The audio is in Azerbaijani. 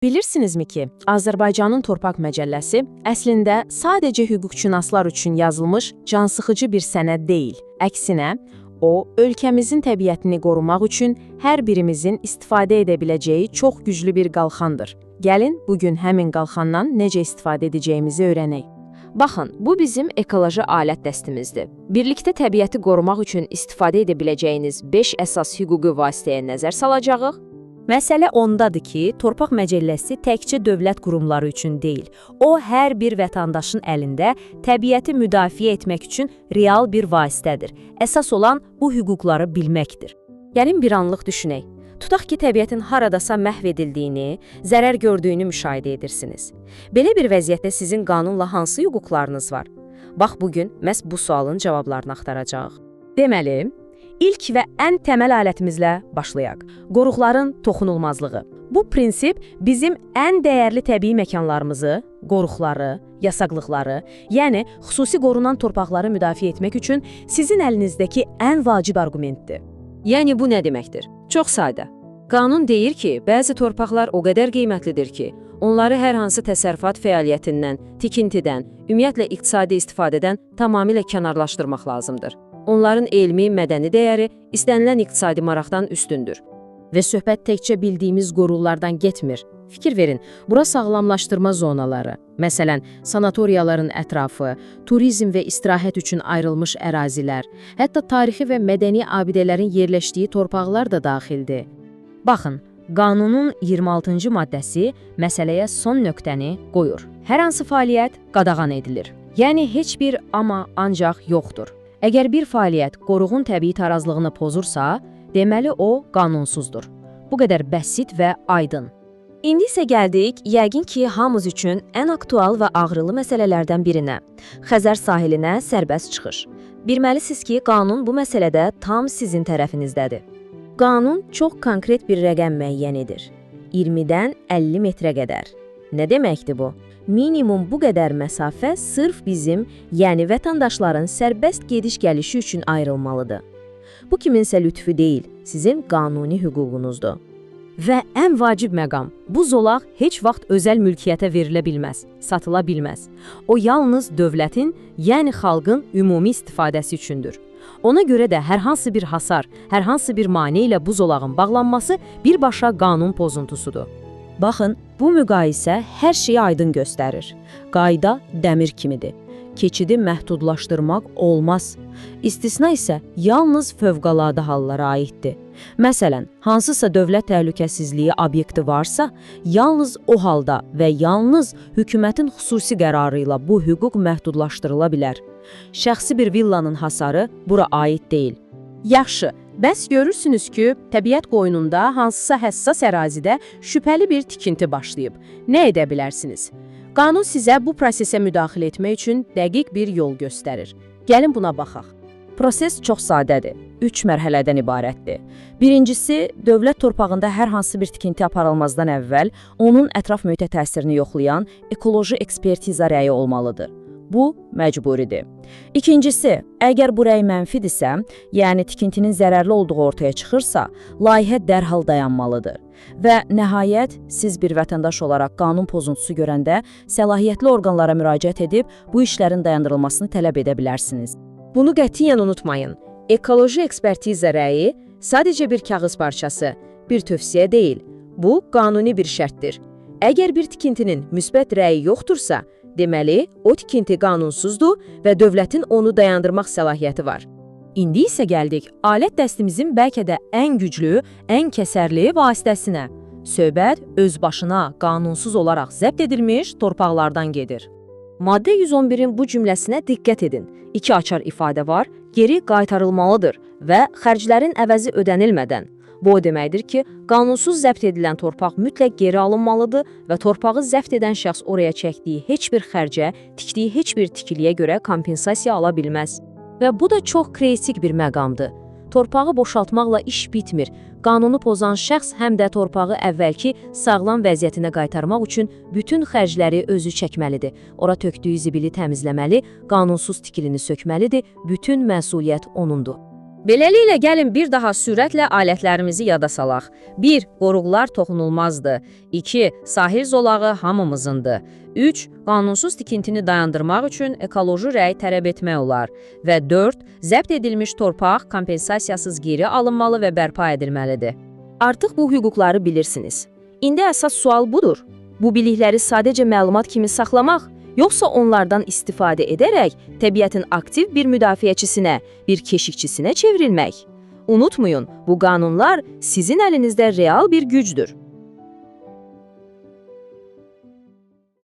Bilirsinizmi ki, Azərbaycanın Torpaq Məcəlləsi əslində sadəcə hüquqşünaslar üçün yazılmış cansıxıcı bir sənəd deyil. Əksinə, o, ölkəmizin təbiətini qorumaq üçün hər birimizin istifadə edə biləcəyi çox güclü bir qalxandır. Gəlin, bu gün həmin qalxandan necə istifadə edəcəyimizi öyrənək. Baxın, bu bizim ekoloji alət dəstimizdir. Birlikdə təbiəti qorumaq üçün istifadə edə biləcəyiniz 5 əsas hüquqi vasitəyə nəzər salacağıq. Məsələ ondadır ki, Torpaq Məcəlləsi təkcə dövlət qurumları üçün deyil, o hər bir vətəndaşın əlində təbiəti müdafiə etmək üçün real bir vasitədir. Əsas olan bu hüquqları bilməkdir. Gəlin bir anlıq düşünək. Tutaq ki, təbiətin haradasa məhv edildiyini, zərər gördüyünü müşahidə edirsiniz. Belə bir vəziyyətdə sizin qanunla hansı hüquqlarınız var? Bax, bu gün məhz bu sualın cavablarını axtaracağıq. Deməli, ilk və ən təməl alətimizlə başlayaq. Qoruqların toxunulmazlığı. Bu prinsip bizim ən dəyərli təbii məkanlarımızı, qoruqları, yasaqlıqları, yəni xüsusi qorunan torpaqları müdafiə etmək üçün sizin əlinizdəki ən vacib arqumentdir. Yəni bu nə deməkdir? Çox sadə. Qanun deyir ki, bəzi torpaqlar o qədər qiymətlidir ki, onları hər hansı təsərrüfat fəaliyyətindən, tikintidən, ümumiyyətlə iqtisadi istifadədən tamamilə kənarlaşdırmaq lazımdır. Onların elmi, mədəni dəyəri istənilən iqtisadi maraqdan üstündür. Və söhbət təkcə bildiyimiz qoruqlardan getmir. Fikir verin, bura sağlamlaşdırma zonaları, məsələn, sanatoriyaların ətrafı, turizm və istirahət üçün ayrılmış ərazilər, hətta tarixi və mədəni abidələrin yerləşdiyi torpaqlar da daxildir. Baxın, qanunun 26-cı maddəsi məsələyə son nöqtəni qoyur. Hər hansı fəaliyyət qadağan edilir. Yəni heç bir amma, ancaq yoxdur. Əgər bir fəaliyyət qoruğun təbii tarazlığını pozursa, deməli o qanunsuzdur. Bu qədər bəsit və aydın. İndi isə gəldik, yəqin ki, hamımız üçün ən aktual və ağrılı məsələlərdən birinə. Xəzər sahilinə sərbəst çıxış. Bilməlisiniz ki, qanun bu məsələdə tam sizin tərəfinizdədir. Qanun çox konkret bir rəqəm müəyyən edir. 20-dən 50 metrə qədər. Nə deməkdir bu? Minimum bu qədər məsafə sırf bizim, yəni vətəndaşların sərbəst gediş-gəlişi üçün ayrılmalıdır. Bu kiminsə lütfü deyil, sizin qanuni hüququnuzdur. Və ən vacib məqam, bu zolaq heç vaxt özəl mülkiyyətə verilə bilməz, satıla bilməz. O yalnız dövlətin, yəni xalqın ümumi istifadəsi üçündür. Ona görə də hər hansı bir hasar, hər hansı bir mane ilə bu zolağın bağlanması birbaşa qanun pozuntusudur. Baxın, bu müqayisə hər şeyi aydın göstərir. Qayda dəmir kimidir. Keçidi məhdudlaşdırmaq olmaz. İstisna isə yalnız fövqəladə hallara aiddir. Məsələn, hansısa dövlət təhlükəsizliyi obyekti varsa, yalnız o halda və yalnız hökumətin xüsusi qərarı ilə bu hüquq məhdudlaşdırıla bilər. Şəxsi bir villanın hasarı bura aid deyil. Yaxşı, bəs görürsünüz ki, təbiət qoynunda hansısa həssas ərazidə şübhəli bir tikinti başlayıb. Nə edə bilərsiniz? Qanun sizə bu prosesə müdaxilə etmək üçün dəqiq bir yol göstərir. Gəlin buna baxaq. Proses çox sadədir. 3 mərhələdən ibarətdir. Birincisi, dövlət torpağında hər hansı bir tikinti aparılmazdan əvvəl onun ətraf mühitə təsirini yoxlayan ekoloji ekspertiza rəyi olmalıdır. Bu məcburidir. İkincisi, əgər bu rəy mənfidirsə, yəni tikintinin zərərli olduğu ortaya çıxırsa, layihə dərhal dayanmalıdır. Və nəhayət, siz bir vətəndaş olaraq qanun pozuntusu görəndə səlahiyyətli orqanlara müraciət edib bu işlərin dayandırılmasını tələb edə bilərsiniz. Bunu qətiyyən unutmayın. Ekoloji ekspertiza rəyi sadəcə bir kağız parçası, bir tövsiyə deyil. Bu, qanuni bir şərtdir. Əgər bir tikintinin müsbət rəyi yoxdursa, deməli, o tikinti qanunsuzdur və dövlətin onu dayandırmaq səlahiyyəti var. İndi isə gəldik alət dəstimizin bəlkə də ən güclü, ən kəsərli vasitəsinə. Söhbət öz başına qanunsuz olaraq zəbt edilmiş torpaqlardan gedir. Maddə 111-in bu cümləsinə diqqət edin. İki açar ifadə var, geri qaytarılmalıdır və xərclərin əvəzi ödənilmədən. Bu o deməkdir ki, qanunsuz zəbt edilən torpaq mütləq geri alınmalıdır və torpağı zəbt edən şəxs oraya çəkdiyi heç bir xərcə, tikdiyi heç bir tikiliyə görə kompensasiya ala bilməz. Və bu da çox kritik bir məqamdır. Torpağı boşaltmaqla iş bitmir. Qanunu pozan şəxs həm də torpağı əvvəlki sağlam vəziyyətinə qaytarmaq üçün bütün xərcləri özü çəkməlidir. Ora tökdüyü zibili təmizləməli, qanunsuz tikilini sökməlidir, bütün məsuliyyət onundur. Beləliklə gəlin bir daha sürətlə alətlərimizi yada salaq. 1. Qoruqlar toxunulmazdı. 2. Sahil zolağı hamımızındır. 3. Qanunsuz tikintini dayandırmaq üçün ekoloji rəy tələb etmək olar. Və 4. Zəbt edilmiş torpaq kompensasiyasız geri alınmalı və bərpa edilməlidir. Artıq bu hüquqları bilirsiniz. İndi əsas sual budur. Bu bilikləri sadəcə məlumat kimi saxlamaq, yoxsa onlardan istifadə edərək təbiətin aktiv bir müdafiəçisinə, bir keşikçisinə çevrilmək? Unutmayın, bu qanunlar sizin əlinizdə real bir gücdür.